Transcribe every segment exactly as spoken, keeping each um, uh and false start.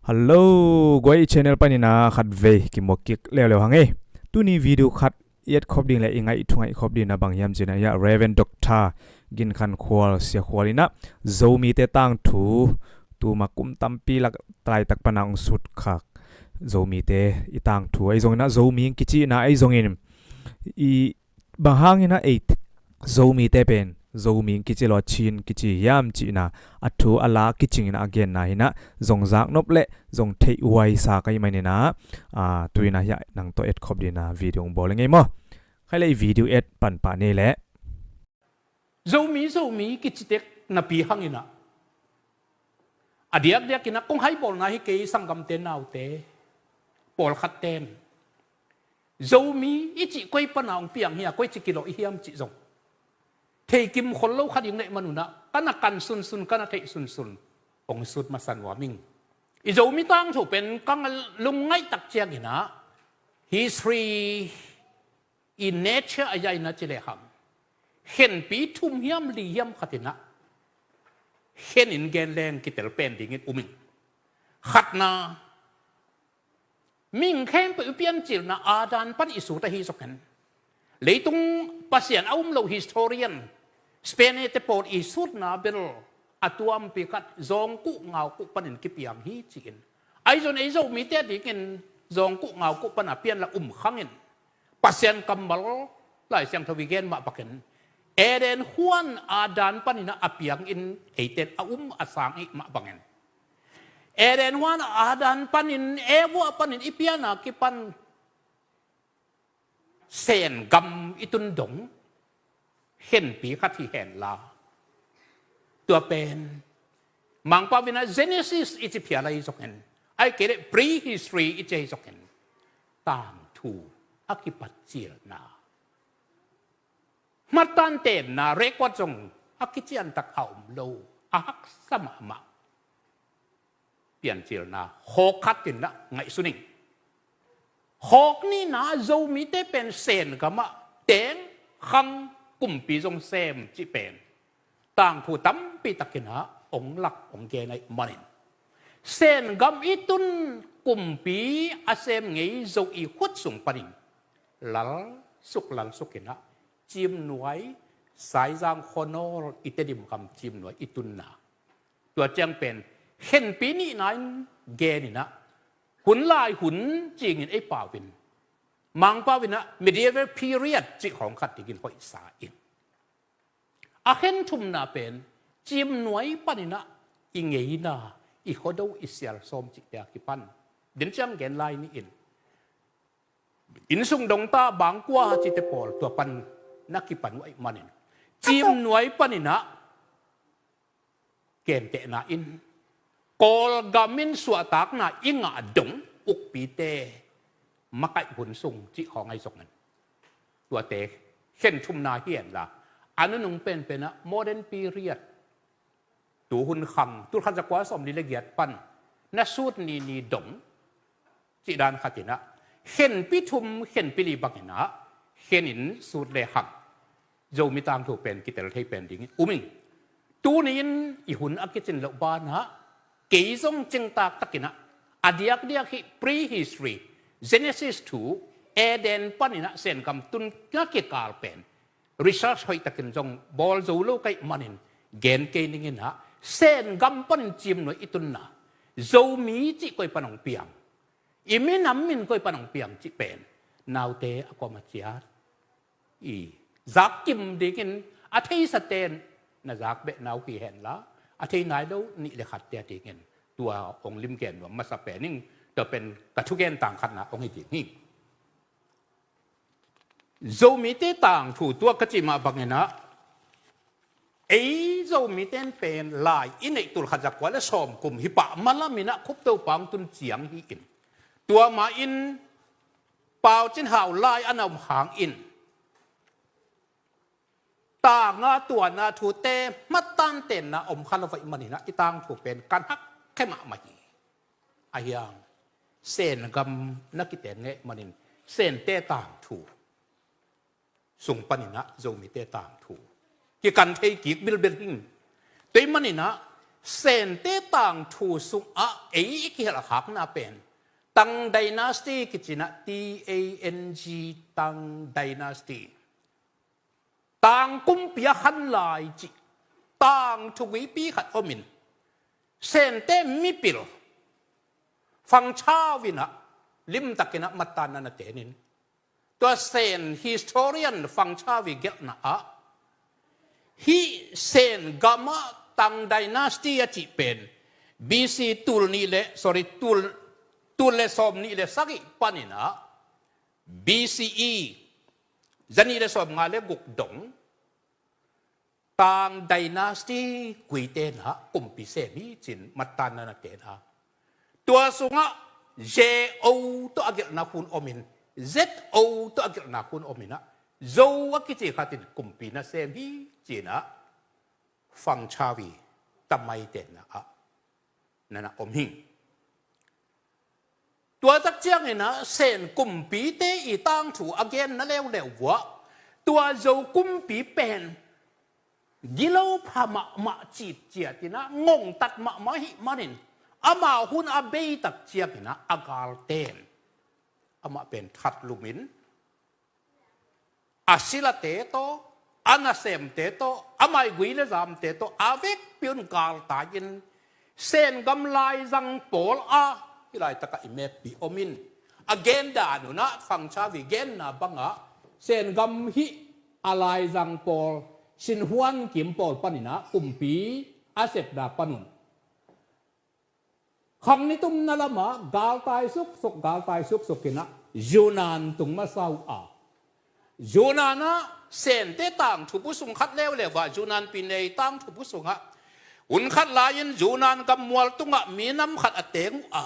Hello, guai, i channel panin ah khatvei kimuak kik leuleu hang ei. Tuni video khat i etkhop ding le i ngaih thu ngaihkhop ding ah bang hiam cih ah, Reverend Doctor Gin Khan Khual, Sia Khual in ah Zomite tangthu, tuma kum tampi lak laitak pan ah hong sutkhak Zomite i tangthu ahi zongin ah, Zomi kici in ah ahi zongin, i bang hangin ah ei Zomite pen Zomi kici lo, Chin kici hiam cih ah a thu a la kicing in ah a genna hi in ah, zong zaknop le zong theih huaisa ka hih manin ah, ah, tu in ah hiah nang tawh etkhop ding ah video hong bawl ing ei maw. Khai le, i video et pan pah ni leh. Zomi, Zomi kici tek napi hangin ah, a diakdiak in ah kong haibawlna hi kei, sanggamte, naute, pawlkhat ten Zomi i cih koi pan ah hong piang hiam, koici kilawh i hiam cih zong thei kimkhol lo kha ding na hih manun ah, ka na kan sunsun, ka na theih sunsun hong sut masa nuam ing. I Zomi tangthu pen ka lungngaih tak ciangin ah, history i nature a zaina ci lehang, khenpi thum hiam li hiam khat in ah khen in gen leng kitel pen dingin um ing. Khatna, mihing khempeuh i piancilna Adam pan i sut ahi zongin, leitung Pasian a um lo historian, Spanish te pawl i sutna bel a tuampi khat zawngkuh ngaukuh panin kipiang hi ci-in, ahi zongin ei Zomite a dingin zawngkuh ngaukuh pan a pian la um khang in, Pasian kammal, Lai Siangtho i gen mah bangin, Eden huan Adam panin ah a piang in, eite in a um a sang i hih mah bangin, Eden huan Adam panin, Eva panin i pian a kipan Sen gam i tun dong khenpi khat hi hen la, tua pen Mangpau in ah Genesis i ci phial ahi zongin, ahih kei leh prehistory i ci ahi zongin, tangthu a kipatcilna, hmatan tenna record zong a kiciantak a om lo, a haksa mahmah piancilna khawk khat in ah ngaihsun ing. Khawk nihna, Zomite pen Sen gam ah teng, khang, kumpi zong sem cih pen tangthu tampi tak in ah hong lak hong gen ahih manin, Sen gam i tun kumpi a sem ngei Zo i khut sung panin lal suk lal suk in ah Cimnuai, Saizang, Khuanawl, i Tedim gam Cimnuai i tunna, tua ciang pen khenpi nihna in gen in ah, hun lai hun ci-in ei pau in, Mangpau in ah medieval period cih khawng khat dingin hoihsa in, a khen thumna pen Cimnuai panin ah i ngeina, i Khuado, i Sialsawm cihte a kipan, den ciang gen lai ni in, innsung dongta, bangkua cihte pawl tua pan na kipan uh ahih manin, Cimnuai panin ah gentehna in, Kawlgam in suahtakna i ngah dong ukpite makaih hun sung cih khawng ahi zongin, tuate khen thumna hi hen la, a nunung penpen ah modern period, tuhun khang, tulkhat zakua sawmli le giat pan na sut ni ni dong cih dan khat in ah, khenpi thum khenpi li bangin ah khen in sut lehang, Zomi tangthu pen kitel thei pen dingin um ing. Tuni in i hun a kicin loh banah, kei zong cingtak takin ah, a diakdiak hih prehistory, Genesis thu, Eden panin ah Sen gam tun na kikal pen research hoihtakin zong bawl zo lo ka hih manin, gen kei ning in ah, Sen gam panin Cimnuai i tunna, Zomi cih koi pan hong piang, i minam min koi pan hong piang cih pen, naute a kuamah ciat i zak kim dingin, a theisate in na zak beh na uh hi hen la, a thei nai lo nih le khatte a dingin tua hong limgen nuam masa pen ing. Tua pen ka thugen tang khatna hong hi ding hi. Zomite tangthu tua ka cih mah bangin ah, ei Zomite in pen lai i neih tulkhat zakua le sawm kum hi pah malam in ah, Khuptopa hong tun ciang hi in, tua mah in Pau Cin Hau lai a na om hangin, tanga tuana thute hmatan tenna om kha lo ahih manin ah, i tangthu pen kan hak khe mahmah hi. Ahi hang, Sen gam na kiten ngei manin, Sente tangthu sung panin ah Zomite tangthu kikan thei kik bilbel hing. Tua ahih manin ah, Sente tangthu sungah ei i kihelh khakna pen Tang Dynasty kici-in ah, T A N G, Tang Dynasty. Tang kumpi a khan lai cih tangthu guipi khat om in, Sente mipil Fang Chau in ah limtakin ah mattaanna na ten in, tua Sen historian Fang Chau i gelhna ah, hih Sen gamah Tang Dynasty a cih pen B C tul nih le, sorry, tul, tul le sawm nih le sagih panin ah, B C E za nih le sawm nga le guk dong Tang Dynasty guite in ah kumpi sem hi ci-in mattaanna na ten a, tua sungah Z O tawh a gelhna hun om in, Z O tawh a gelhna hun om in ah, Zo a kici khat in kumpi na sem hi ci-in ah Fang Chau i tamaite in ah na na om hi. Tua tak ciangin ah Sen kumpite i tangthu a genna leuleu uh ah, tua Zo kumpi pen gilo pha mahmah, cipciat in ah ngongtat mahmah ahih manin, ama hun a bei tak ciangin ah a galte in amah pen thatlum in, a silate tawh, a nasemte tawh, a maigui le zamte tawh a vekpi un galtai in, Sen gam laizang pawl ah, hih laitakah i map pi om in, a gendan un ah, Fang Chau i genna bangah Sen gam hih a laizang pawl, Sin Huan kim pawl panin ah kumpi a sepna pan un, khang nitumna lamah galtai suksuk, galtai suksuk in ah Yunnan tung masa uh a, Yunnan ah Sente tangthu bu sung khat leuleu ah, Yunnan pine i tangthu bu sungah, hun khat lai-in Yunnan gam mual tungah minam khat a teng uh a,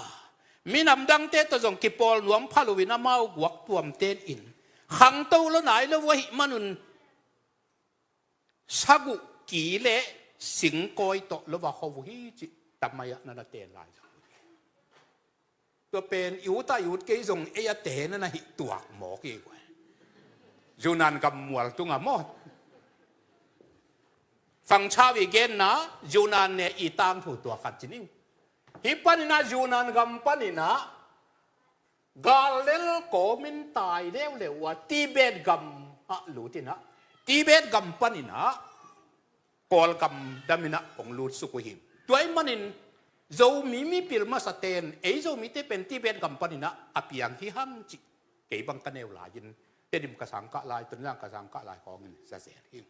minam dangte tawh zong kipawl nuam pha lo in amau guak tuam ten in, khangto lo nai lo uh ahih man un, saguh ki le singkawi tawh lo va kho uh hi cih tamai ah na na ten lai. Tua pen i ut a i ut kei zong ei a te na na hih tuak mawk hi. Yunnan gam mual tungah maw, Fang Chau i genna Yunnan ne i tangthu tua khat ci ni. Hih panin ah Yunnan gam panin ah gal lel kawmin tai leuleu uh a, Tibet gam ah lut in ah, Tibet gam panin ah Kawlgam dam in ah hong lut suk uh hi. Tua ahih manin Zomi mipil masa ten, ei Zomite pen Tibet gam panin ah a piang hi hang cih kei bang ka neu lai-in, Tedim ka sangkah lai, Tonzang ka sangkah lai khawngin za zel hi.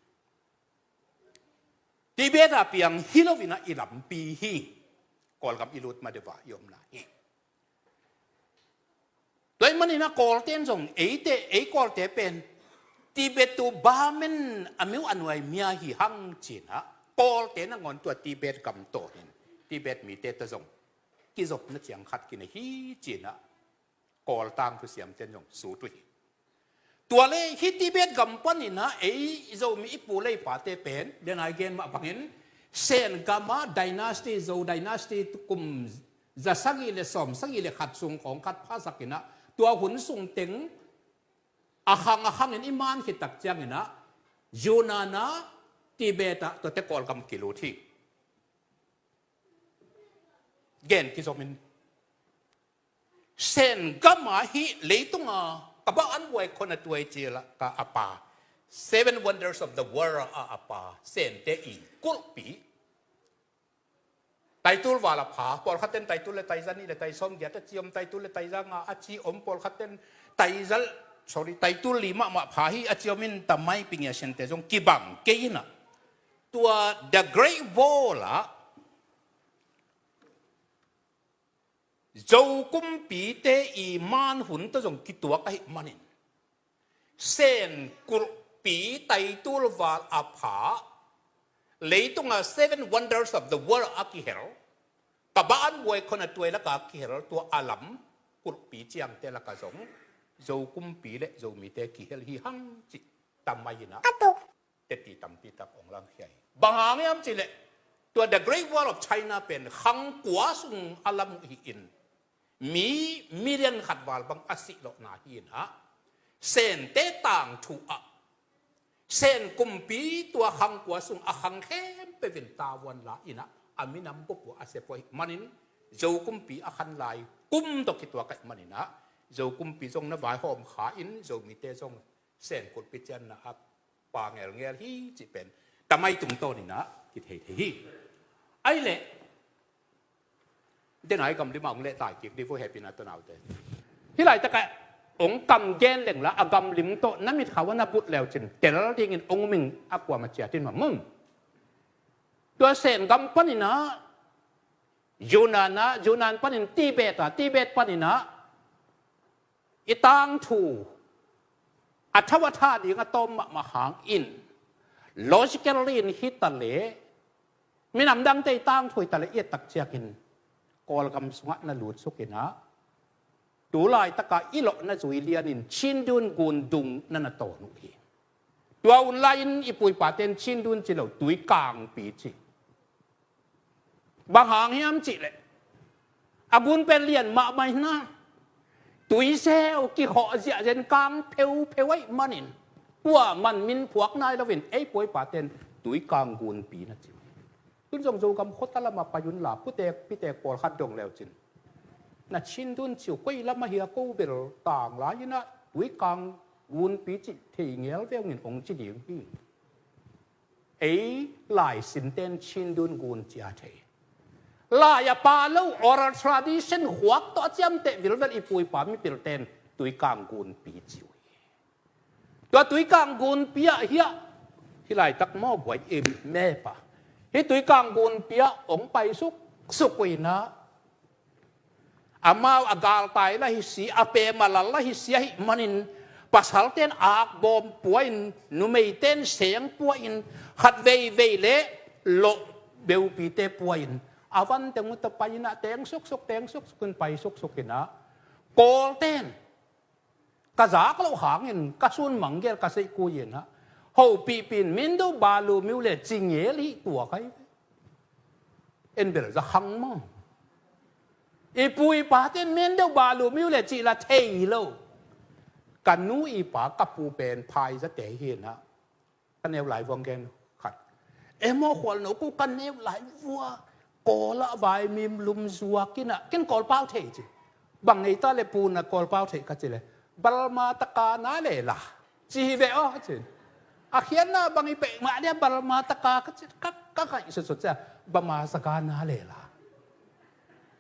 Tibet a piang hi lo in ah i lampi hi. Kawlgam i lut ma deuh a i omna hi. Tua ahih manin ah Kawlte in zong eite, ei Kawlte pen Tibet to Burma in a miu a nuai mi ahi hang ci-in ah, Kawlte nangawn tua Tibet gam tawh in Tibet mite tawh zong kizopna ciang khat kinei hi ci-in ah Kawl tangthu siamte in zong sut uh hi. Tua le hih Tibet gam panin ah ei Zomi i pu le i pate pen, den a i gen mah bangin, Sen gam ah dynasty, Zo dynasty kum za sagih le sawm sagih le khat sung khawng khat phasak in ah, tua hun sung teng a khang a khangin i man khit tak ciangin ah, Yunnan ah, Tibet ah, tuate Kawlgam kilut hi. Gen kizom in, Sen gam ah hih leitung a ka ba an buai khon a tuai ci-a ka a pa, Seven Wonders of the World a a pa, Sente i kulhpi, taitul val a pha, pawlkhat ten taitul le taiza nih le taisawm giat a ci om, taitul le taiza nga a ci om, pawlkhat ten taiza, sorry, taitul li mahmah pha hi a ci om in, tamai ping a Sente zong kibang kei in ah, tua The Great Wall ah Zo kumpite i man hun tawh zong kituak ahih manin, Sen kulhpi taitul val a pha, leitung a Seven Wonders of the World a kihel, ka ba an buai khon a tuai lak a kihel tua a lam kulhpi ciangte lak ah zong Zo kumpi le Zomite kihel hi hang cih tamai in ah teti tampi tak hong langkhia hi. Bang hang hiam cih leh, tua The Great Wall of China pen khang kua sung a lam uh hi in, mi million khat val bang a sih lawhna hi in ah, Sente tangthu ah Sen kumpi tua khang kua sung a khang khempeuh in tavuan la in ah, a minam bup uh a sep uh ahih manin, Zo kumpi a khan lai kum tawh kituak ahih manin ah, Zo kumpi zong na vaihawm kha in, Zomite zong Sen kulpi cianna a pa ngelngel hi cih pen tamai tungtawn in ah kithei thei hi. Ahih leh, denai gamlim ah hong lehtai kik dih vo, hehpihna tawh naute. Hih laitak ah hong kam gen leng la, a gamlim tawh na mitkhau ah na but leu cin tel dingin hong um ing, a kuamah ciat in mah maw. Tua Sen gam panin ah, Yunnan ah, Yunnan panin Tibet ah, Tibet panin ah, i tangthu a tho a tha ding a tawm mahmah hangin, logically in hi ta leh, minam dangte i tangthu hi ta leh, i et tak ciangin Kawlgam sungah na lut suk in ah, tu laitak a i lawhna zui lianin Chindwin gun dung na na tawn uh hi. Tua hun lai-in i pu i pate'n Chindwin ci lo, Tuikangpi ci. Bang hang hiam cih leh, a gun pen lian mahmah hi na, tuiseu kikhawh ziahziah in kang pheupheu ahih manin, kuaman min phuak nai loin ei pu i pate'n Tuikang gunpi na ci uh hi. Tun zong Zogam khuata lamah pai un la, putek pitek pawlkhat dong leu cin, na Chindwin ci uh koi lam ahi a, ko bel tanglai in ah Tuikang gunpi cih thei ngel ve ung in hong ci ding hi. Ei laisimte'n Chindwin gun ci a thei. Lai a pha lo, oral tradition khuak tawh a ciamteh vilvel i pu i pa mipilte'n Tuikang gunpi ci uh hi. Tua Tuikang gunpi ah hiah, hih laitak maw, buai im mep a, hih Tuikang gunpi ah hong pai suksuk uh in ah, amau a galtai la hi si, a pem a lal la hi si ahih manin, pasalte'n akbawm pua in, numeite'n seng pua in, khat veivei leh lawh beupite pua in, a van teng uh tawh pai in ah, teng suksuk, teng suksuk in pai suksuk in ah, Kawlte'n ka zak loh hangin ka sun mang gel ka seih kui in ah, hopihpi in Mendo Balu Miu le ci ngel hi, tua kai ve. En bel za khang maw. I pu i pate'n Mendo Balu Miu le cih la thei lo. Ka nu i pa ka pu pen phaizate hi in ah, ka neu lai vua gen khat. E maw, khualno, ko ka neu lai vua, Kawl ah vaimim lum zuak in ah, ken Kawl pau thei ci. Bang ngei ta leh pu na Kawl pau thei ka cih leh, Balma taka na le la, ci hi ve aw, ci. A khiatna bang hi peuhmah leh Balma taka ka ci, ka, ka ngaihsutsut ci a, Bama saka na le la.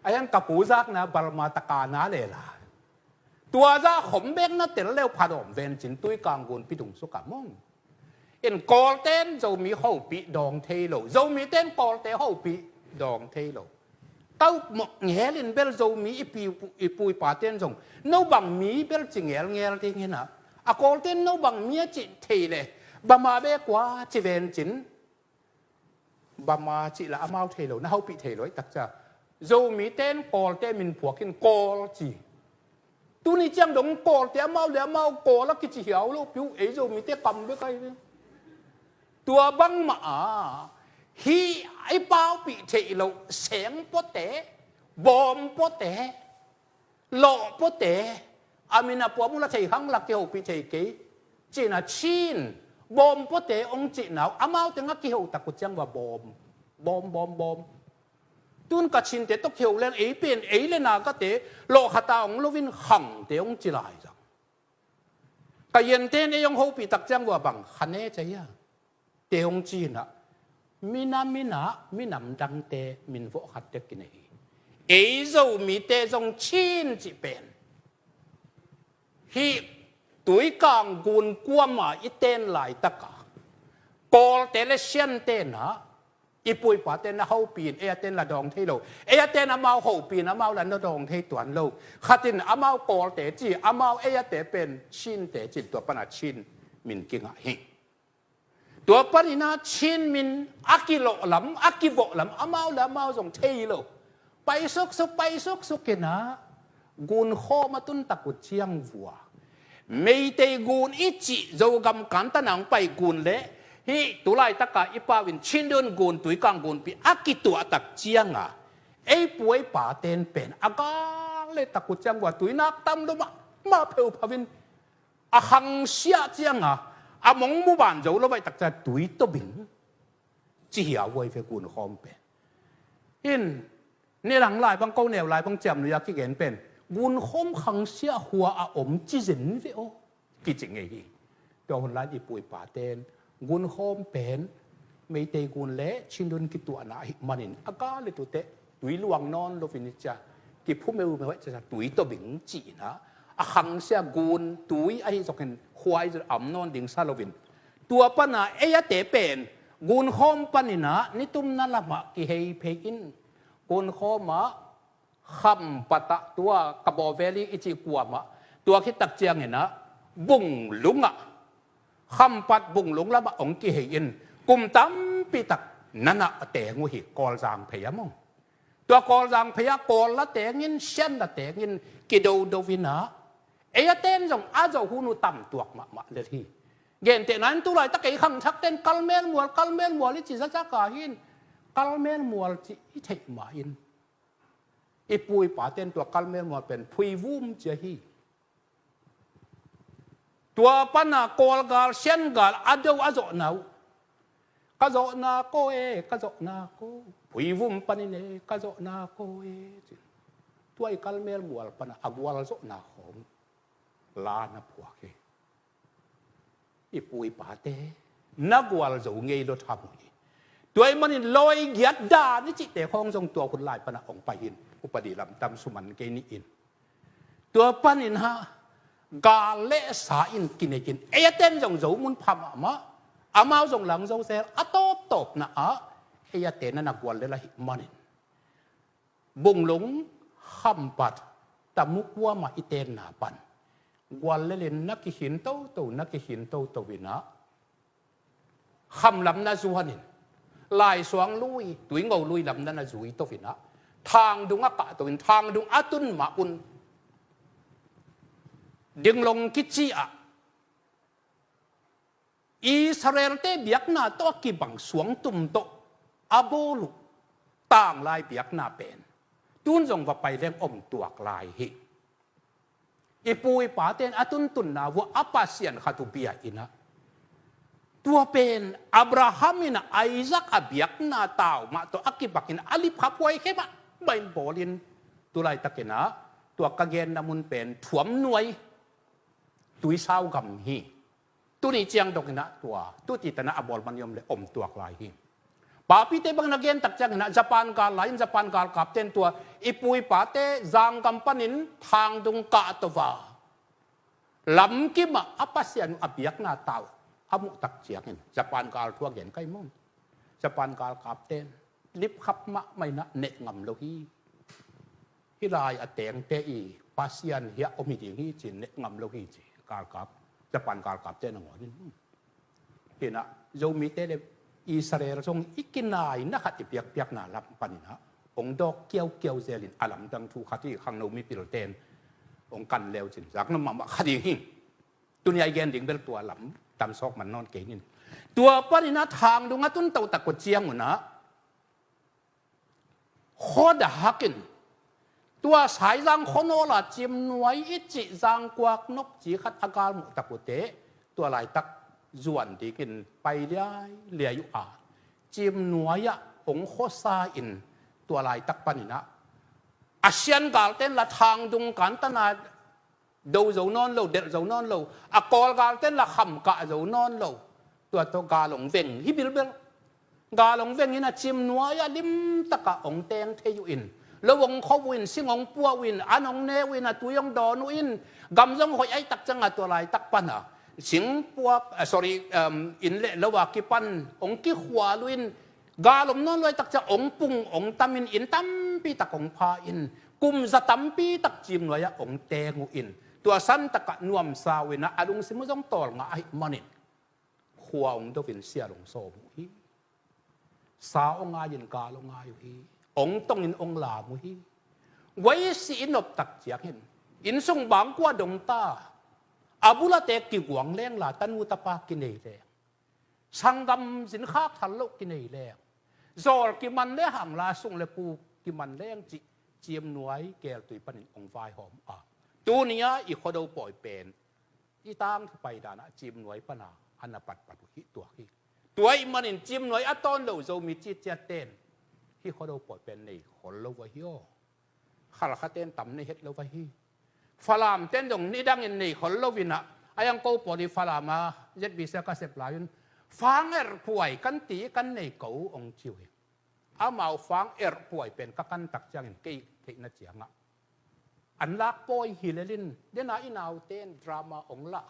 A hiang ka pu zakna Balma taka na le la. Tua zah khom bek na tel leu pha dawm ven cin, Tuikang gunpi dung suk a maw. In Kawlte'n Zomi hopih dawng thei lo, Zomite'n Kawlte hopih dawng thei lo. Ka upmawh ngel in bel Zomi i pi, i pu i pate'n zong no bang mi bel ci ngelngel ding hi in ah, a Kawlte'n no bang mi a cih thei leh, Bama bek ua ci ven cin. Bama cih la amau thei lo, na hopih thei lo ahih tak ciang, Zomite'n Kawlte min phuak in Kawl ci. Tuni ciang dong Kawlte amau le amau Kawl a kici hiau lo pi uh, ei Zomite kam bek ahi ve. Tua bangmah a, hih i paupih theih loh seng puate, bawm puate, lawh puate, a min a puam uh la thei khang la kihopih thei kei ci in ah, Chin bawm puate hong cihna uh, amau teng a kiho tak uh ciang va bawm, bawm, bawm, bawm. Tun Kachinte tawh kiho leng, ei pen, ei le Nagate lawh khat a hong lo in Khangte hong ci lai zang. Kayin te'n ei hong hopih tak ciang vua bang, Khane ci a, te hong ci in ah, minam in ah, minam dangte min vawh khat dek i nei hi. Ei Zomite zong Chin cih pen, hih Tuikang gun kuama i ten laitak a, Kawlte le Siante'n ah, i pu i pate'n na hopih in, ei a te'n la dawng thei lo. Ei a te'n amau hopih in, amau la na dawng thei tuan lo. Khat in amau Kawlte ci, amau ei a te pen Chinte ci, tua pan a Chin min kingah hi. Tua panin ah Chin min a kilawh lam, a kivawh lam, amau le amau zong thei lo. Pai suksuk, pai suksuk in ah, gun khawm a tun tak uh ciang vua, Meitei gun i cih Zogam kantan a hong pai gun le hih tu laitak a i pau in Chindwin gun, Tuikang gunpi a kituah tak ciang a, ei pu ei pate'n pen a gal le tak uh ciang vua, tui nak tam lo mahmah pheuphau in, a khangsiah ciang a, a mong mu ban zo lo ahih tak ciang, tui tawh bing ci hiau huai ve gun khawm pen. In, nidang lai bang, ko neu lai bang ciamnuih a kigen pen, gunkhawm khangsia hua a om ci zen ve aw, kici ngei hi. Tua hun lai i pu i paten gunkhawm pen Meitei gun le Chin gun kituahna ahih manin a gal le tute tui luang nawn loin i cia, kiphu meumeu ahih cia tui tawh bing cihna, a khangsia gun tui ahi zongin khua ahi zong a om nawn ding sa loin, tua pana ei a te pen gunkhawm paninah nitumna lamah kihei phei in, gunkhawmah Khampat ah tua Kabaw Valley i cih kuamah, tua khit tak cianginah Bunglung ah, Khampat Bunglung lamah hong kihei in, kum tampi tak nanah a teng uh hi, Kawlzang phei ah maw. Tua Kawlzang phei ah Kawl la tengin, Sian la tengin kidodo inah, ei a ten zong a zawh hun uh tam tuak mahmah lel hi. Gentehna in tulaitak ei khangthak ten Kalmelmual, Kalmelmual i ci zakzak a hin, Kalmelmual cih i theih ma in, i pu i paten tua Kalmelmual pen Phuivum ci ahi. Tua pana Kawlgal, Siangal a do a zawhna uh, ka zawhna ko e, ka zawhna ko, Phuivum panin e, ka zawhna ko e, ci. Tua i Kalmelmual pana a gualzawhna khawng la na phuak hi. I pu i pate na gualzo ngei lo tham uh hi. Tua ahih manin lawi giat dan i cihte khawng zong tua hun lai pana hong pai hin, upadi lamdang suman kei ni in. Tua panin ha, gal le sa in kinei in, ei a ten zong zo mun pha mahmah, amau zong lang zo zel, a tawptawpna ah ei a ten na na gual lel ahih manin, Bunglung, Khampat, Tamu kuamah i tenna pan gual lelin na kikhin toto, na kikhin toto inah, kham lam na zuanin, Laisuang lui, Tuingo lui lam na na zui to inah, Thangdung a kah to in, Thangdung a tun mah un, Dinglong kici ah Israel-te biakna tawh a kibang suangtum tawh a bawl uh tanglai biakna pen tun zong va pai leng om tuak lai hi. I pu i paten a tuntunna vua a Pasian khat uh bia inah, tua pen Abraham inah Isaac a biakna tau mah tawh a kibakin a lipkhap huai khe mahmah in bawlin, tulaitakinah tua ka genna mun pen Thuam Nuai, Tuisau gam hi. Tuni ciang dong inah tua tuti tanah a bawl man i om le om tuak lai hi. Papite bang na gen tak ciang inah Japan gal lai in, Japan galkapten tua i pu i pate Zanggam panin Thangdung kah to va, lamkim ah a Pasian uh a biakna tau a muh tak ciangin, Japan gal thu a gen kai maw, Japan galkapten lipkhap mahmah inah neh ngam lo hi. Hih lai a tengte i Pasian hiah om hi ding hi ci-in neh ngam lo hi ci, galkap, Japan galkapte nangawn in. Hinah Zomite le Israel zong i kinaina khat i piakpiakna lam paninah hong dawk kiaukiau zelin a lamdang thu khat hi. Khangno mipilten hong kan leu cin zakna mahmah kha ding hi. Tuni a i gen ding bel tua lam damsawk man nawn kei nin. Tua paninah Thangdung a tun totak uh ciang unah khuadahak in, tua Saizang khuanawla Ciimnuai i cih zangkuak nopci khat a galmuh tak uh teh, tua laitak zuan dingin pai liailiai uh a, Ciimnuai ah hong khuasa in, tua laitak paninah a Sian galten la Thangdung kantana do zo nawn lo, delh zo nawn lo, a Kawl galten la kham kah zo nawn lo. Tua tawh gal hong veng hi bilbel. Gal hong veng inah Ciimnuai ah limtakah hong teng thei uh in, lo hong kho uh in, sing hong pua uh in, an hong ne uh in, a tui hong dawn uh in, gam zong hoih ahih tak ciangah tua laitak pana sing pua, ah, sorry, um, inn le lo a kipan hong kikhual uh in, gal om nawn lo ahih tak ciang hong pung hong tamin inn tampi tak hong pha in, kum za tampi tak Ciimnuai ah hong teng uh in, tua santakah nuamsa uh inah a lungsim uh zong tawlngah ahih manin khua hong do in sial hong sawm uh hi. Sa hong ngai in gal hong ngai uh hi. Hong tong in hong lam uh hi. Guai si i nop tak ciangin, inn sung bangkua dong ta, a bulate kiguang leng la, tanu tapa kinei leng, sanggam zin khak thal loh kinei leng, zawl kiman le hang la, sung le pu kiman leng cih Ciimnuai keltui panin hong vaihawm a, tuni a i Khuado pawi pen i tangthu pai danah Ciimnuai pana a na patpat uh hi tuak hi. Tua ahih manin Ciimnuai a tawn lo Zomi citciatten Hih Khuado pawl pen nei khol lo uh ahi aw. Khalkha ten tam nei het lo uh ahi. Falam ten zong nidangin nei khol lo in ah, a yang ko pawl i Falam a Z B C ka sep lai un, fang erpuai kan ti, kan nei ko ong ci uh hi. Amau fang erpuai pen ka kan tak ciangin kei theihna ciangah an lak pawi hi lel in, dena i naute in drama ong lah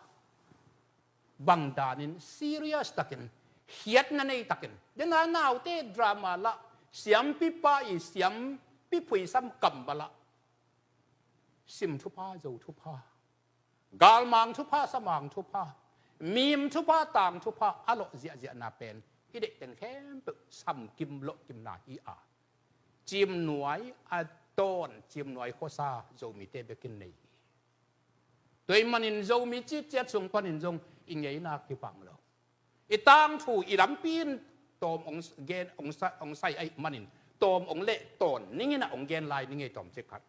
bang danin serious takin, khiatna nei takin, dena naute drama lah, siampipa i siampi phuisam kam bala, Sim thupha, Zo thupha, Galmang thupha, Samang thupha, Mim thupha, Tang thupha a lawh ziahziahna pen i deih teng khempeuh samkim lawhkimna hi a, Ciimnuai a tawn, Ciimnuai khuasa Zomite bekin nei hi. Tua ahih manin Zomi citciat sung panin zong i ngeina kibang lo. I tangthu i lampi in tawm ong gen, ong sa-, ong sai ahih manin tawm ong leh tawn ning in ah ong gen lai ning ei, tawm cik khat.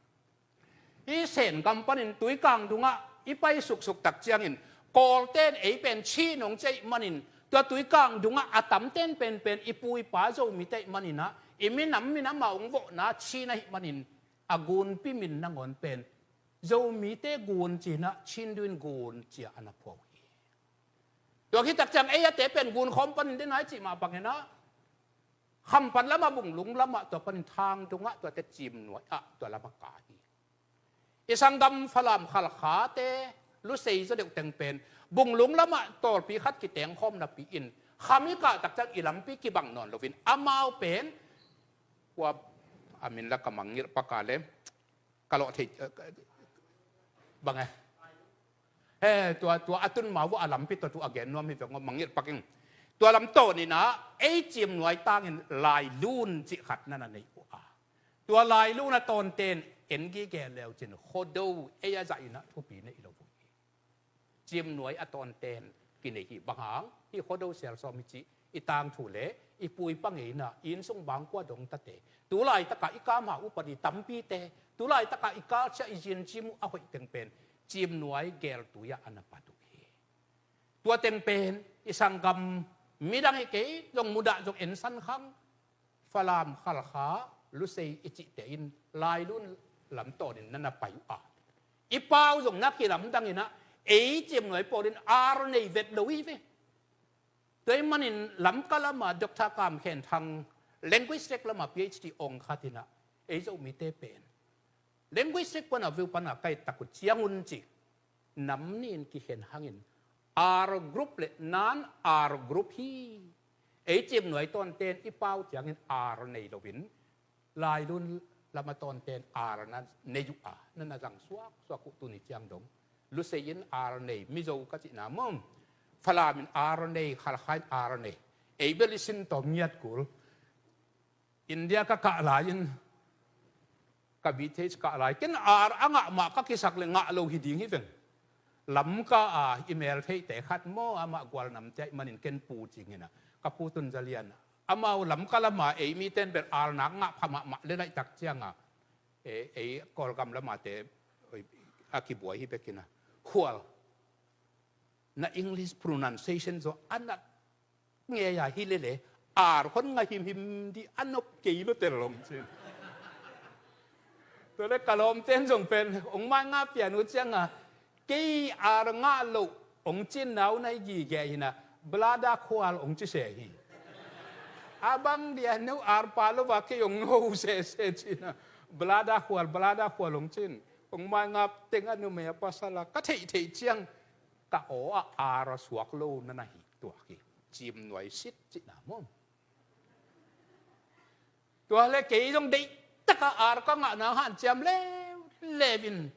Hih Sen gam panin Tuikang dungah i pai suksuk tak ciangin Kawlte in ei pen Chin ong ci ahih manin, tua Tuikang dungah a tamten penpen i pu i pa Zomite ahih manin ah, i minam, minam a ong vawhna Chin ahih manin a gunpi min nangawn pen Zomite gun ci-in ah Chin dungin gun ci-a a na phuah uh hi. Tua khit tak ciang ei a te pen gun khawm panin dena i cih mah bangin ah, Khampat lamah, Bunglung lamah, tua panin Thang dungah, tuate Ciimnuai ah tua lamah ka hi. I sanggam Falam Khalkhate, Lusei zaw deuh teng pen Bunglung lamah tawlpi khat kiteng khawm napi-in, kham i kah tak ciang i lampi kibang nawn loin amau pen, kua a min la ka mangngilh pak a le, ka lawh thei, eh, bang e. He, tua, tua a tun ma uh a lampi tua tu a gen nuam hi veng aw, mangngilh pak ing. Tua lam tawn in ah, ei Ciimnuai tangin Lailun cih khat na na nei uh a, tua Lailun a tawnten en gige leu cin Khuado ei a zah in ah thupi nei lo uh hi. Ciimnuai a tawnten kinei hi. Bang hang, hih Khuado Sialsawm i cih i tangthu le i pu i pa ngeina, i innsung bangkua dong tate, tu laitakah i kamha upadi tampite, tu laitakah i kalsia i zincim uh a hoih teng pen Ciimnuai geltui ah a na pat uh hi. Tua teng pen i sanggam midang hi kei zong, mudah zong ensan khang, Falam Khalkha, Lusei i cihte in Lailun lam tawnin na na pai uh a, i pau zong na kilamdang in ah, ei Ciimnuai pawl in ar nei vet lo hi ve. Tua ahih manin Lamka lamah Doctor Kam Khen Thang, linguistic lamah P H D ong khat in ah, ei Zomite pen linguistic pana view pana ka et tak uh ciangun ci, nam nih in kikhen hangin R group le non-R group hi. Ei Ciimnuai tawnten i pau ciangin R nei loin, Lailun lam a tawnten R na nei uh a, na na zang suaksuak uh. Tuni ciang dong Lusei in R nei, Mizo ka cihna maw, Falam in R nei, Khalkha in R nei. Ei bel i sin tawm ngiat kul. India ka kah lai-in, ka B Th kah lai, ken R a ngah mah ka kisak le ngah lo hi ding hi veng. Lamka a i mel theihte khat maw, amah Gual namte ahih manin ken Pu ci ing in ah, ka pu tun Za Lian, amau Lamka lama ei miten bel R nak ngah pha mahmah le laihtak cianga, ei, ei Kawlgam lamate a kibuai hi bek in ah, Khual, na English pronunciation zaw a nat ngei a, hi lele R khon ngah himhim dih, a nop kei lo tel, ong cin. Tua le ka lawmten zong pen ong mai ngah pian uh cianga, kei R ngah loh ong cin nau na hi gige hi in ah, Blada Khual ong ci se hi. A bang dia no R pha lo a, kei ong ho sese ci in ah, Blada Khual, Blada Khual ong cin. Ong mai ngah teng a numei a pasal a ka theihtheih ciang, ka aw ah R a suak lo na na hi tuak hi. Ciimnuai sit cihna maw. Tua le kei zong deihtak a R ka ngah nang hanciam leuleu in,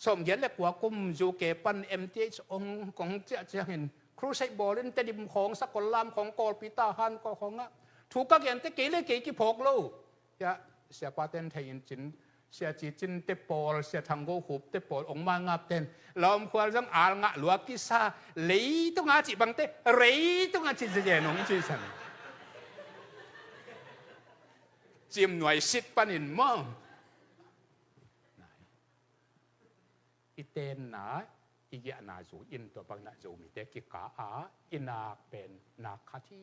sawmgiat le kua kum U K pan M Th ong kong ciah ciangin, crusade bawlin Tedim khawng, Sakollam khawng, Kawlpi, Tahan khawng ah thu ka gente kei le kei kiphawk lo. Sia, siapaten thei in cin, Sia Ci Cin te pawl, Sia Thang Go Khup te pawl, ong mai ngap ten, Lawm Khual zong R ngah lua kisa, leitung a cih bangte reitung a ci zen ong ci san. Ciimnuai sit panin maw. I tenna, i giahna zui in, tua bangin ah Zomite kika a, i nak pen nak khat hi.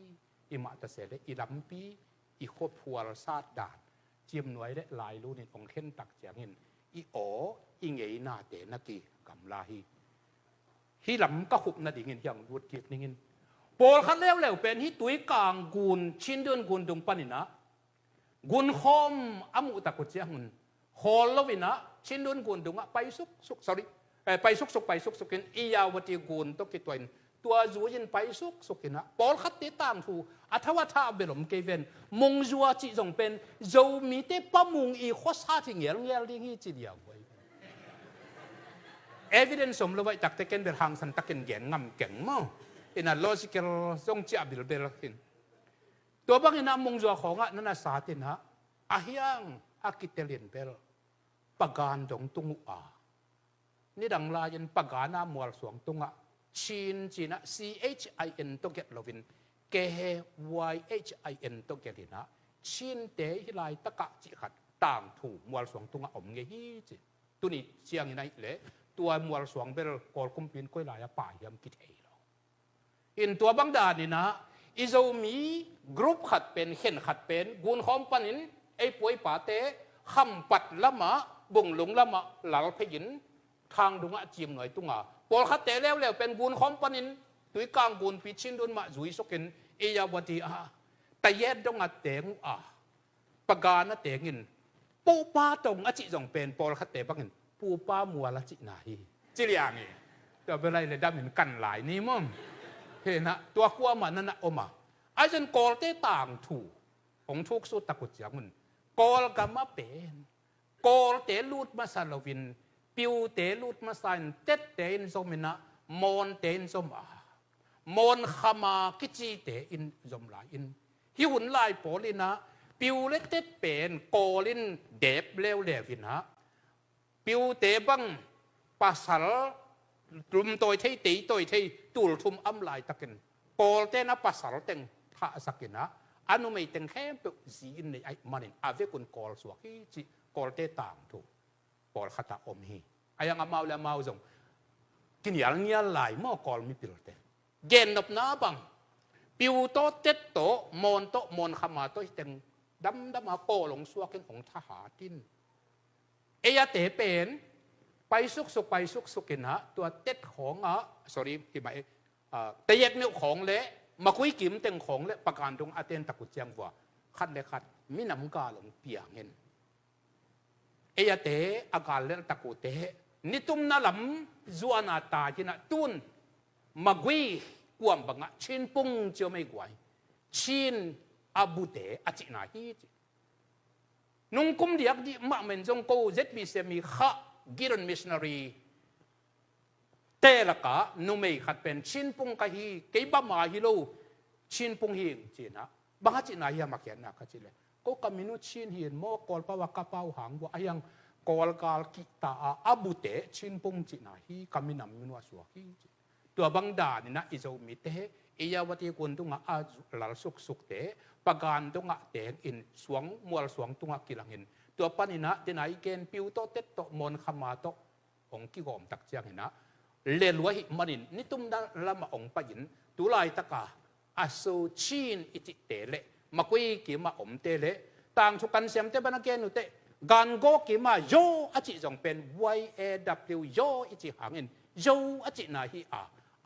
I mah ta se le i lampi, i khuaphual sat dan, Ciimnuai le Lailun in hong khen tak ciangin i aw i ngeinate na kigamla hi. Hih lam ka khup nadingin hiang lut kik ningin, pawlkhat leuleu pen hih Tuikang gun, Chindwin gun dung panin ah gunkhawm a muh tak uh ciangun khawl loin ah Chindwin gun dungah pai suksuk, sorry, eh, pai suksuk, pai suksukin Irrawaddy gun tawh kituahin tua zui-in pai suksukin ah pawlkhatte tangthu a thau a thah bel om kei ven. Mungzua cih zong pen Zomite Pa Mung i khuasat hi ngelngel ding hi ci liauhuai. Evidence om lo vaih takte ken bel hangsan takin gen ngam keng maw? In a logical zong ciah bilbel hin. Tua bangin ah Mungzua khawngah na na satin ah a hiang a kitelin bel Pagan dong tung uh a, nidang lai-in Pagan a mualsuang tungah Chin ci-in ah C H I N tawh gelh loin K Y H I N tawh gelhin ah Chinte hih laitakah cih khat tangthu mualsuang tungah om ngei hi ci. Tuni ciangin ahih leh tua mualsuang bel Kawl kumpi in koi lai-ah pai hiam kithei lo. In tua bang danin ah i Zomi group khat pen, khen khat pen gunkhawm panin ei pu ei pate Khampat lamah, Bunglung lamah lal phei-in Thangdung ah Ciimnuai tunga pawlkhatte leuleu pen gunkhawm panin Tuikang gunpi Chindwin mah zui sukin Irrawaddy ah Tayet dong a teng uh a, Pagan a tengin Pupa tong a cih zong pen pawlkhatte bangin Pupa mual a cihna hi ci liang hi. Tua bel ahih leh damin kan lai ni maw? Hi-in ah tua kuamah na na om a, ahi zongin Kawlte tangthu hong thuksut tak uh ciangun Kawlgam ah pen Kawlte lut masa loin Piute lut masa in Tette in zom in ah Mawnte in zom a, Mawn Khama kicite in zom lai-in hih hun lai pawl in ah Piu le Tet pen Kawl in dep leuleu in ah Piute bang pasal lumtawi thei, teitawi thei, tulthum om laitakin Kawlte in ah pasal teng thahsak in ah a numei teng khempeuh zi in nei ahih manin a vekun Kawl suak hi cih Kawlte tangthu pawlkhat ah om hi. A hiang amau le amau zong kinialngial lai maw Kawl mipilte? Gennopna bang Piu tawh, Tet tawh, Mawn tawh, Mawn Khama tawh hi teng damdam a Kawl hong suakin hong thahat in. Ei ate pen pai suksuk, pai suksuk in ah tua Tet khawngah, sorry, hi mah e, ah, Tayet meuh khawng le Makui kim teng khawng le Pagan dong a ten tak uh ciang vua khat le khat minam gal hong piang in. Ei ate a gal lelh tak uh teh nitumna lam zuan a tai in ah tun Magui kuam bangah Chin Pung ci om ei guai. Chin a bute a cihna hi ci. Nungkum diak dih mahmah in zong ko Z B C mi khah Gideon missionary te lakah numei khat pen Chin Pung ka hi, kei Bama hi lo, Chin Pung hi ing ci-in ah. Bang a cihna hiam a khiatna ka cih leh, ko ka min uh Chin hi in maw, Kawlpau a ka pau hang vua, a hiang Kawlgal kihta a a bute Chin Pung cihna hi, ka minam min uh a suak hi ci. Tua bang danin ah i Zomite Irrawaddy gun dungah a lal suksukte Pagan dongah tengin suang, mualsuang tungah kilangin tua panin ah dena i gen Piu tawh, Tet tawh, Mawn Khama tawh hong kigawm tak ciangin ah lelua ahih manin nitumna lamah hong pai-in tu laitaka a so Chin i cihte le Makui kim a omte le tangthu kan siamte bana gen uh teh Gangaw kim a Yaw a cih zong pen Y A W Yaw i cih hangin Yaw a cihna hi a,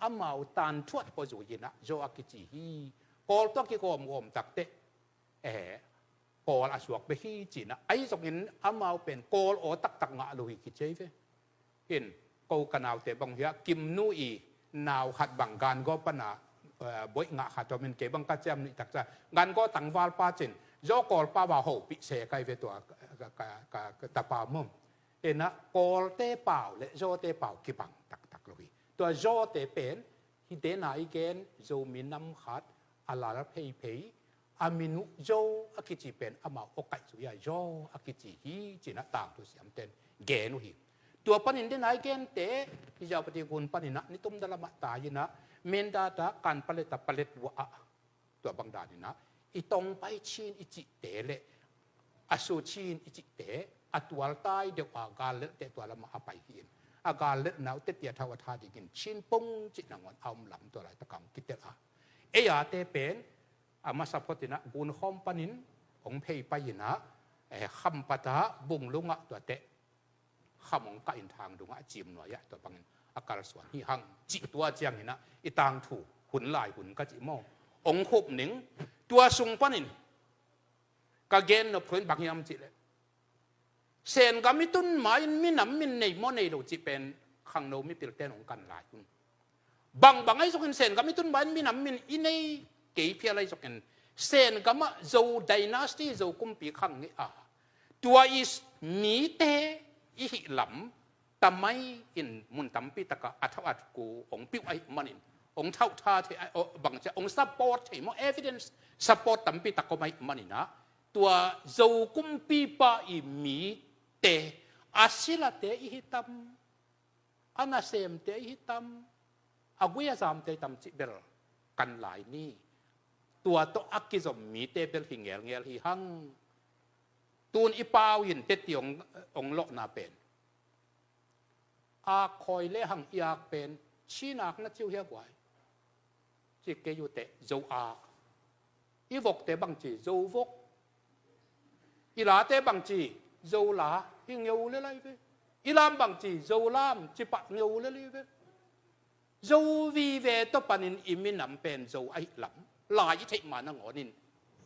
amau tanthuat pawzui in ah Yaw a kici hi. Kawl tawh a kigawmgawm tak teh eh, Kawl a suak bek hi ci-in ah, ahi zongin amau pen Kawl aw taktak ngah lo hi kici ei ve. Hin, ko ka naute bang uh hi a, Kimnu i nau khat bang Gangaw pana, eh, boih ngah khat om in, kei bang ka ciam nuih taksa Gangaw tangvalpa cin Yaw Kawlpa va hopih se kai ve tua ka, ka, ka, ka tapa mum. Ina Kawlte pau le Zawte pau kibang taktak lo hi. Tua Zawte pen hih dena i gen Zomi nam khat a lal pheiphei, a min uh Zo a kici pen amau aw kaih zui a Zo a kici hi ci-in ah tangthu siamten gen uh hi. Tua panin dena i gente hih Zawpati gun panin ah nitumna lamah tai-in ah Mindat ah Kanpalet ah Paletwa ah tua bang danin ah i tongpai Chin i cihte le a su Chin i cihte a tualtai deuh a gallelhte tua lamah a pai hi in, a gallelhna uh teti a thau a tha dingin Chin Pung cih nangawn a om lam tua laitakah hong kitel a. Ei ate pen a masa photin ah gunkhawm panin hong phei pai in ah, eh, Khampat ah, Bunglung ah tua teh kham hong kah in Thangdung ah a cim nuai ah tua bangin a kalsuan hi hang cih tua ciangin ah i tangthu hun lai hun ka cih maw, hong khup ning. Tua sung panin ka gen nop thu in bang hiam cih leh, Sengam i tun ma-in minam min nei maw nei lo cih pen khangno mipilte in hong kan lai un. Bangbang ahi zongin Sengam i tun ma-in minam min i nei kei phial ahi zongin, Sengam ah Zo dynasty, Zo kumpi khang ngei a, tua i mite i hih lam tamai in mun tampi takah a thau at ku hong piuh ahih manin, hong thauh tha thei, bang cia hong support thei maw, evidence support tampi tak om ahih manin ah, tua Zo kumpipa i mite, a silate i hi tam, a nasemte i hi tam, a gui a zamte i tam cih bel kan lai ni. Tua tawh a kizom mite bel hi ngelngel hi hang. Tun i pau in teti hong, hong lawhna pen, ak khawi le hang i ak pen, Chin ak na ci uh hia guai? Ci kei uh teh, Zo ak. I vokte bangci, Zo vok. I late bangci, Zo la. Hi ngeu le lai ve. I lam bangci, Zo lam. Ci pah ngeu le lai ve. Zo vive tawh panin i minam pen Zo ahih lam lai i theih ma nangawnin,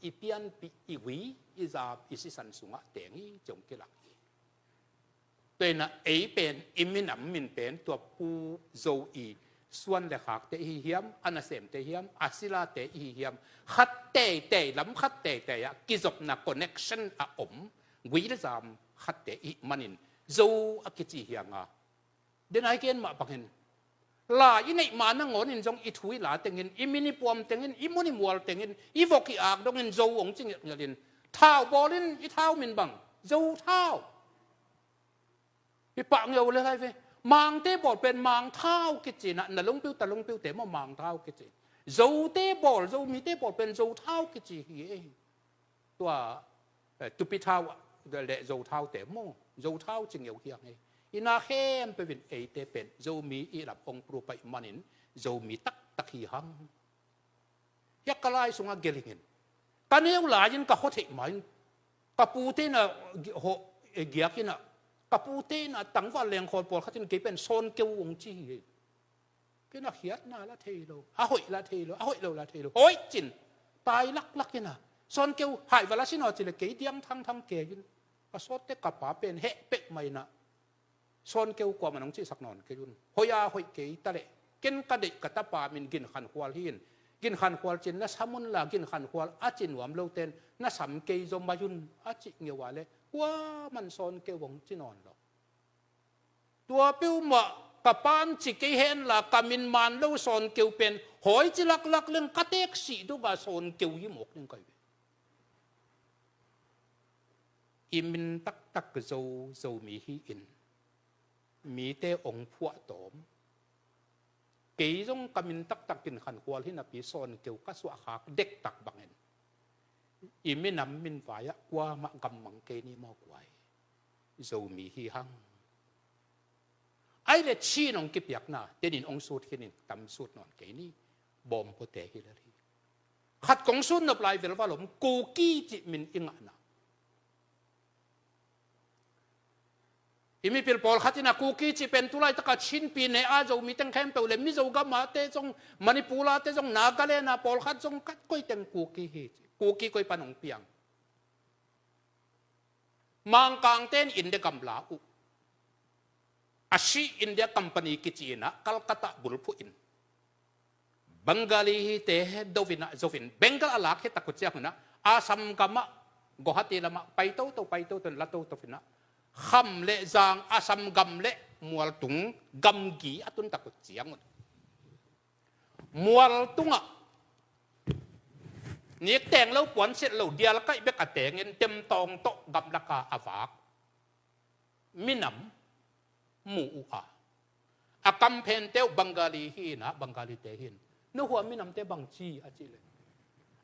i pianpih, i gui, i zam, i sisan sungah teng hi ci hong kilak hi. Tua in ah ei pen i minam min pen tua Pu Zo i suan le khakte i hi hiam, a nasemte hiam, a silate i hi hiam, khat teitei, lam khat teitei ah kizopna connection a om, gui le zam khatte i hih manin Zo a kici hi hang a. Den ai gen mah bangin, la i neih ma nangawnin zong i thu i la tengin, i min i puam tengin, i mun i mual tengin, i vok i ak dongin Zo hong ci ngelhngelhin, thau bawlin i thau min bang, Zo thau. Hi pah ngeu le lai ve. Mangte bawl pen Mang thau kici in ah, na lungpiu ta lungpiute maw Mang thau kici. Zote bawl, Zomite bawl pen Zo thau kici hi ei. Tua, eh, Tupi thau le Zo thaute maw, Zo thau ci ngeu hi hang ei. Hi na khempeuh in eite pen Zomi i lap hong pru pai manin Zomi taktak hi hang. Hiah ka lai sungah gelingin, ka neu lai-in ka khua theih ma-in, ka pute in a gi-, hawh, eh, giak in ah, ka pute in a tangval lengkhawl pawlkhat in kei pen Sawnkeu hong ci hi. Kei na khiatna la thei lo, a hoih la thei lo, a hoih lo la thei lo, hoih cin, tai laklak in ah, Sawnkeu hai va la sin aw ci leh kei diang thangthang kei in, ka sawtte ka pa pen heh pek mah in ah, Sawnkeu kuamah nong cihsak nawn kei un. Hoih a hoih kei ta leh, ken ka deih ka tapa min Gin Khan Khual hi in, Gin Khan Khual cin na sam un la, Gin Khan Khual a ci nuam lote in na sam kei zaw mai un, a cih ngeu a leh kuaman Sawnkeu hong ci nawn lo. Tua peuhmah ka pan ci kei hen la, ka min man lo Sawnkeu pen hawi ci laklak leng ka teek sih dong a Sawnkeu hi mawk ding ka hi ve. I min taktak Zo, Zomi hi in, mite hong phuah tawm. Kei zong ka min taktak Gin Khan Khual hi napi Sawnkeu ka suahkhak dektak bangin, i minam min vai-ah kuamah gammang kei ni maw guai? Zomi hi hang. Ai le Chin hong kipiakna, tenin hong sut khin in, tam sut nawn kei ni, bawm pawte hi lel hi. Khat kong sut nop lai velval om, Kuki cih min i ngahna. I mipil pawlkhat in a Kuki cih pen tu laitaka Chin pi ne a Zomi teng khempeuh le Mizo gamate zong, Manipur ate zong, Nagaland a pawlkhat zong, khat koi teng Kuki hi ci. Kuki koi pan hong piang? Mangkangte in India gam la uh. A si India Company kici in ah Calcutta bulphuh in, Bengali hite do in ah zo in, Bengal a lak hi tak uh ciang un ah, Assam gam ah, Guwahati lam ah pai toto, pai toto in la toto in ah, kham le zang, Assam gam le mualtung gamgi a tun tak uh ciang un, mualtung ah nikteng lo, puansilh lo, dialkaih bek a tengin, temtawng tawh gamlak a a vak minam mu uh a, a kamphente uh Bengali hi in ah, Bengalite hi in, na hua minamte bang ci a cih leh,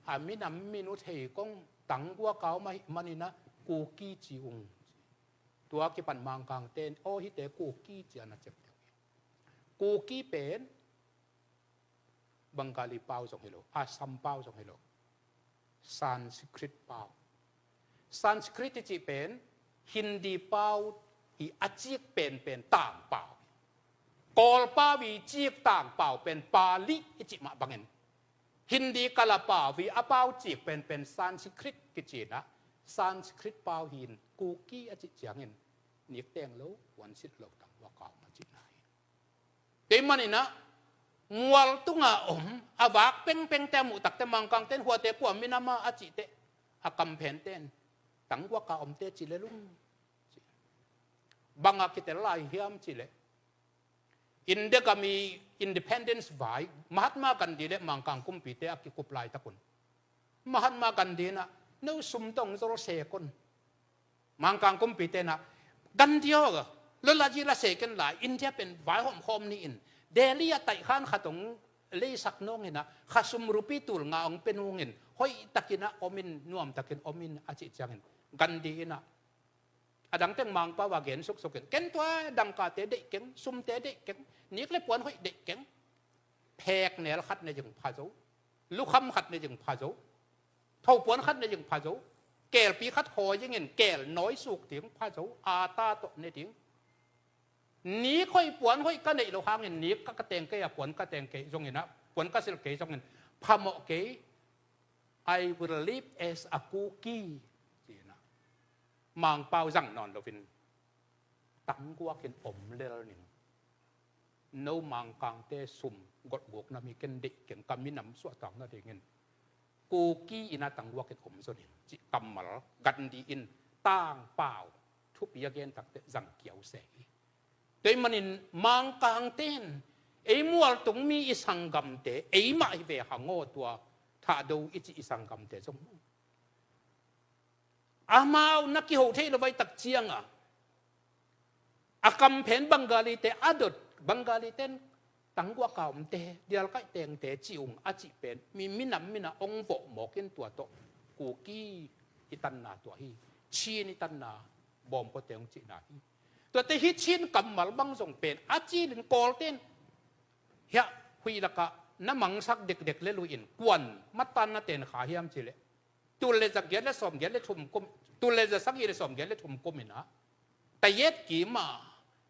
a minam min uh thei kong tangguak a om ahih manin ah Kuki ci ung. Tua kipan Mangkangte in, aw, hihte Kuki ci a na ciamteh uh hi. Kuki pen Bengali pau zong hi lo, Assam pau zong hi lo, Sanskrit pau, Sanskrit i cih pen Hindi pau i a cik penpen tangpau hi. Kawl pau i cik tangpau pen Pali i cih mah bangin Hindi kala pau i a pau cik penpen Sanskrit kici in ah, Sanskrit pau hi in Kuki a cih ciangin nik teng lo, puansilh lo, tangguak a om a cihna hi. Kei manin ah mual tunga om a vak pengpengte a muh takte Mangkangte in huate kua minam a cihte a kamphen ten tangguak a omte ci le lung. Banga kitel lai hiam cih leh India gam i independence vai Mahatma Gandhi le Mangkang kumpite a kikup laitak un Mahatma Gandhi in ah no sum tawh zol sek un. Mangkang kumpite in ah Gandhi aw, lo la ji la sek in lai, India pen vaihawm khawm ni in, Delhi a taihkhan khat hong leisak nung in ah kha sum rupi tul nga hong pe nung in hoihtakin ah om in, nuamtakin om in a cih ciangin Gandhi in ah a dang teng Mangpau a gen suksuk in, ken tua dangkate deih keng, sumte deih keng, nik le puan hoih deih keng. Phek nel khat ne zing pha zo, lukham khat ne zing pha zo, thopuan khat ne zing pha zo, kelpi khat hawi zingin kel nawi suk ding pha zo, ata tawh ne ding. Nik hoih puan hoih ka neih loh hangin nik ka, ka teng kei a, puan ka teng kei zongin ah, puan ka silh kei zongin phamawh kei. I will live as a Kuki, ci-in ah Mangpau zang nawn loin tangguakin om lel ning. No Mangkangte sum gotgukna mi ken deih keng, ka minam suahtakna dingin Kuki in ah tangguakin om zaw ning cih kammal Gandhi in tangpau thupi a gen takte zang kiau se hi. Tua ahih manin Mangkangte in ei mualtung mi i sanggamte, ei mah hi ve hang aw, tua Thahdo i cih i sanggamte zong amau na kiho thei lo vai tak cianga a kamphen Bengalite a dot, Bengalite in tangguak a omte, dialkaih tengte ci ung a cih pen mi, minam min ah hong vawh mawk in tua tawh Kuki i tanna tua hi, Chin i tanna bawm pawteng cihna hi. Tuate hi Chin kammal bang zong pen a cilin Kawlte in hiah huih lakah na mangsak dekdek le lui in kuan matan na ten kha hiam cih leh tul le za giat le sawm giat le thum kum, tul le za sagih le sawm giat le thum kum in ah Tayet Kima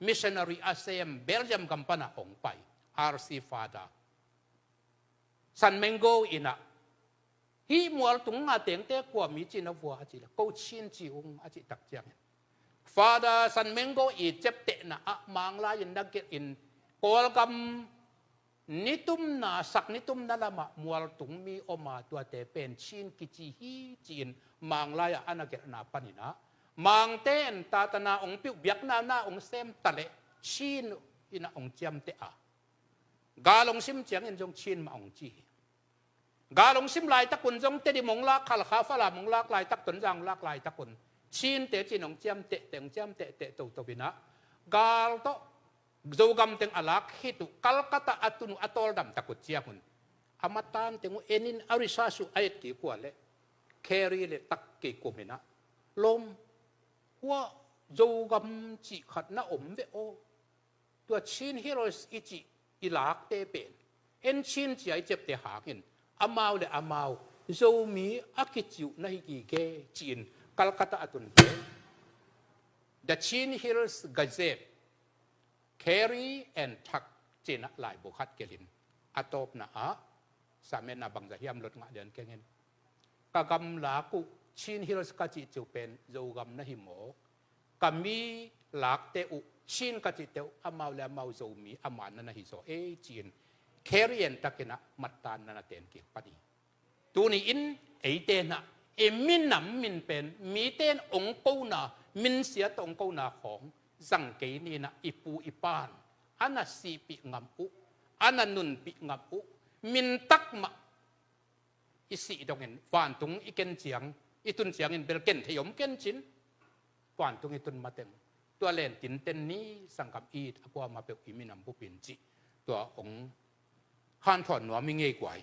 missionary a sem Belgium gam pan ah hong pai R C Father San Mengo in ah hih mualtung nga tengte kua mi ci na vua a cih leh ko Chin ci ung a cih tak ciangin Father San Mengo i ciaptehna ah Manglai in na gelh in Kawlgam nitumna, sak nitumna lamah mualtung mi om a, tuate pen Chin kici hi ci-in Manglai ah a na gelhna panin ah Mangte in tatana hong piuh, biakna na hong sem ta leh Chin in ah hong ciamteh a, gal hong sim ciangin zong Chin mah hong ci hi. Gal hong sim laitak un zong Tedim hong lak, Khalkha, Falam hong lak laitak, Tonzang hong lak laitak un Chinte ci-in hong ciamtehteh, hong ciamtehteh toto in ah gal tawh Zogam teng a lak khit uh, Calcutta a tun uh, a tawldam tak uh ciang un a matan teng uh en in a research uh a et kik uh a leh Carey le tak kei kum in ah lawm, hua Zogam cih khat na om ve aw. Tua Chin Hills i cih i lakte pen en Chin ci-a i ciapteh hangin amau le amau Zomi a kici uh na hi gige ci-in Calcutta a tunte The Chin Hills Gazette, Carey and Tuck ci-in ah laibu khat gelhin a tawpna ah, sametna bangzah hiam lot ngah lian keng in, ka gamlak uh Chin Hills ka cih ciu pen Zogam na hi mawk, ka mi lakte uh Chin ka cihte uh amau le amau Zomi a manna na hi zaw ei ci-in Carey and Tuck in ah mattanna na ten kik pan hi. Tuni in eite in ah i minam min pen mite in hong kona, minsia tawh hong kona khawng zang kei ni in ah, i pu i pa'n a na sihpih ngam uh, a na nunpih ngam uh, mintak mah i sih dongin vantung i ken ciang, i tun ciangin bel ken thei om ken cin, vantung i tun mateng tua len tinten ni, sanggam it a kuamah peuh i minam bupin cih tua hong hanthawn nuam i ngei guai.